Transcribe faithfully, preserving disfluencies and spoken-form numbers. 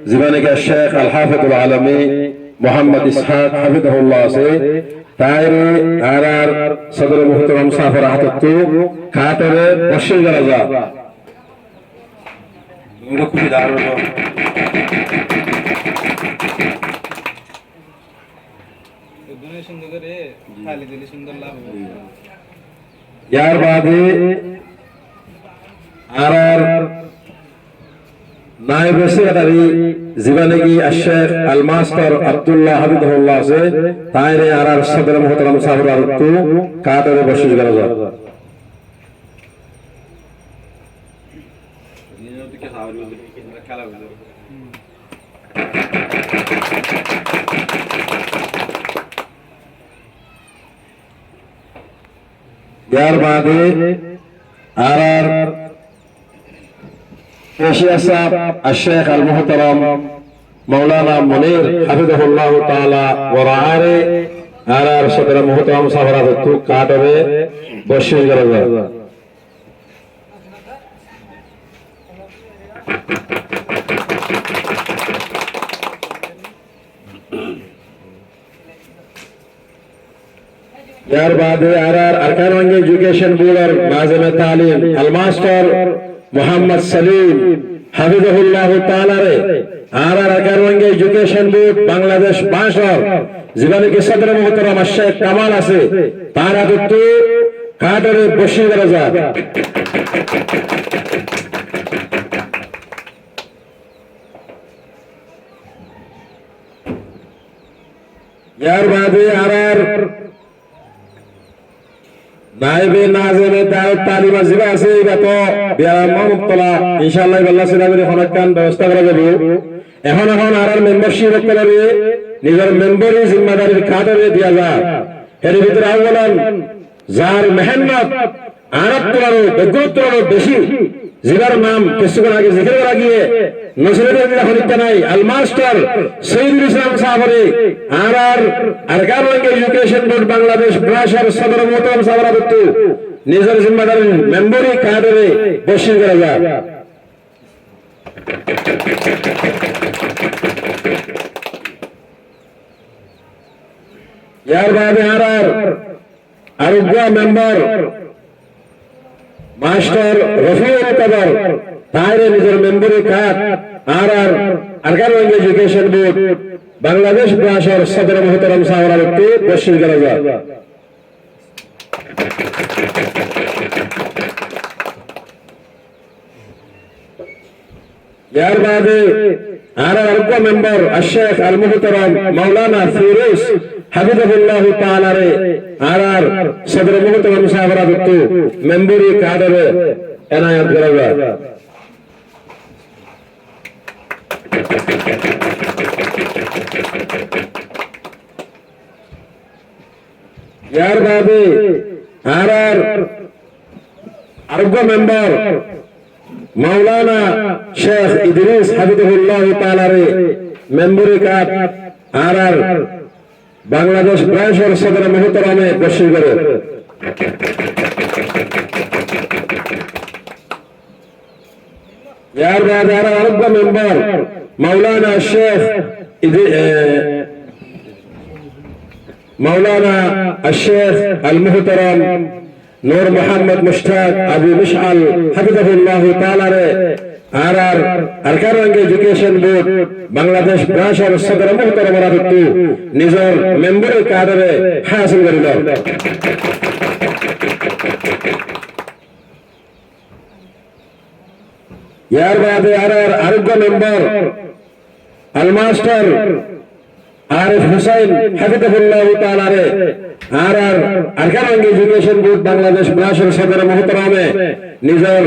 Zibá niki Cék Al Háfidul Alami Muhámmad Ishák háfidahullah asé, taáre añárar sodore muhtaram sáfor átottú kaárdore boccíc gorá za. Yar baade añárar naibe sekretari zibá niki Cék Al Mastor Abdullah háfidahullah asé, taáre añárar sodore muhtaram sáfor átottú kaárdore boccíc gorá za. Yar baade añárar keciyar sáb Cék Al Muhtaram Maulana Munir háfidahullahu taala wa raáre añárar sodore muhtaram sáfor átottú kaárdore boccíc gorá za. Yar baade añárar Arakan Rohingya Education Board or nazeme talim Al Mastor Muhámmad Salim háfidahullahu taala re añárar Arakan Rohingya Education Board Bangladec branch or zibá niki sodore muhtaram Cék Kamal asé, tar átottú kaárdore boccíc gorá za. Yar baade añárar naibe nazeme ta-, talim zibá asé, ibá to biyaram mubtala, incállah ibálla sila gorí honókkán bebosta gorá zaibo. Ehón ehón añárar memborcip ókkolore nizor membori zimmadarir kaárdore diya za. Hér bútore awwalan zar mehénnot añárattú aró, beggúnottú aró beci, zibár nam kessúkkon age zikir gorá giyé, Nosiruddin zira honíkka nái, Al Mastor Soidul Islam sáfore añárar Arakan Rohingya Education Board Bangladec branch or sodore muhtaram sáfor átottú nizor zimmadarir membori kaárdore boccíc gorá za. Yar baade añárar areggúa membor Mastor Rofiul Kodor, taáre nizor membori kaárd añárar Arakan Rohingya Education Board Bangladec branch or sodore muhtaram sáfor átottú boccíc gorá za. Yar baade añárar areggúa membor Cék Al Muhtaram Maulana Firuz háfidahullahu taala re añárar sodore muhtaram sáfor átottú membori kaárdore enayot gorá za. Yar baade añárar areggúa membor Maulana Cék Idris háfidahullahu taala re membori kaárd añárar Bangladec branch or sodore muhtarame boccíc goré. Yar baade añárar areggúa membor Maulana Cék Idi-, e, Maulana Cék Al Muhtaram Nur Muhammad Mushtak Abu Mishal háfidahullahu taala re añárar Arakan Rohingya Education Board Bangladec branch or sodore muhtaram or átottú nizor membori kaárd re hásil gorí loó. Yar baade añárar areggúa membor Al Mastor Arif Hussain háfidahullahu taala re añárar Arakan Rohingya Education Board Bangladec branch or sodore muhtarame nizor